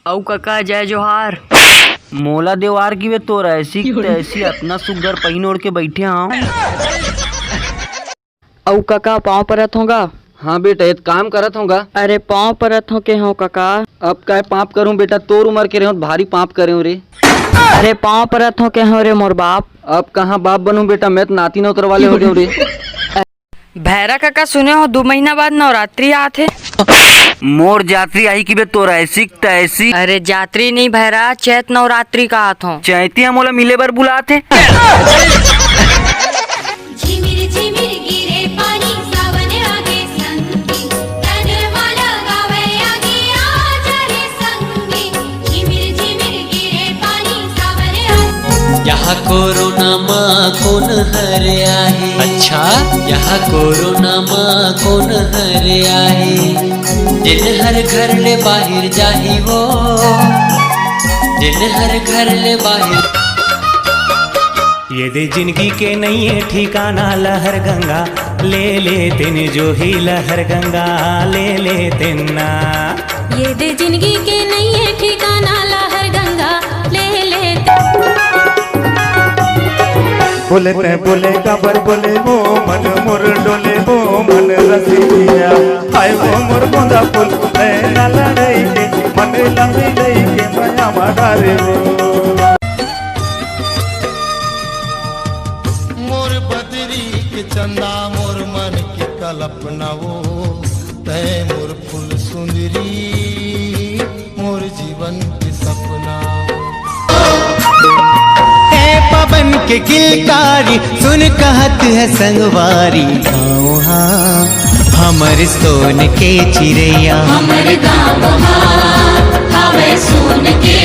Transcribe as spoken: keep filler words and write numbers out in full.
अउ कका, जय जोहार। मोला देवार की बे, तोर ऐसी तैसी, अतना सुग्घर पहिन ओढ़ के बइठे हंव। अउ कका, पाँव परत हों गा। हाँ बेटा, ये काम करत हों गा। अरे, पाँव परत हों के हों कका। अब काय पाप करूं बेटा, तोर उमर के रेहेंव त भारी पाप करेंव रे। अरे, पाँव परत हों के हों रे मोर बाप। अब कहाँ बाप बनूं बेटा, मैं त नाती नौतर वाले हो गेंव रे। भैरा कका, सुने हों दू महीना बाद नवरात्रि आत हे। मोर जात्रि आही की बे, तोर ऐसी तैसी। अरे जात्रि नहीं भैरा, चैत नवरात्रि कहत हों। चैती ह मोला मिले बर बुलात हे। झिमिर झिमिर गिरे पानी, सावन आगे संगी, तन माला गावे आगे, आ जा रे संगी। झिमिर झिमिर गिरे पानी, सावन आगे। यहाँ कोरोना मा कोन हर आही? अच्छा? यहाँ कोरोना मा कोन हर आही? जिन हर घर ले बाहिर जाही वो, जिन हर घर ले बाहिर। ये दे जिंदगी के नइये ठिकाना, लहर गंगा ले ले तेन जो ही, लहर गंगा ले ले तेन ना। ये दे जिंदगी के नइये ठिकाना, लहर गंगा ले ले तेन। बोले ते बोले काबर बोले वो मन मोर डोले वो मन रसिया। हाय वो मोर गोंदा फूल, नैना लड़ई के मन लंबी लई के मया मा डारे वो। मोर बदरी के चंदा, मोर मन के कल्पना वो, तै मोर फूल सुंदरी, मोर जीवन के सपना वो। ए पवन के किलकारी सुन कहत हे संगवारी, गाँव हा हमर सोन के चिरैया। हमर गाँव हा हवय सोन के।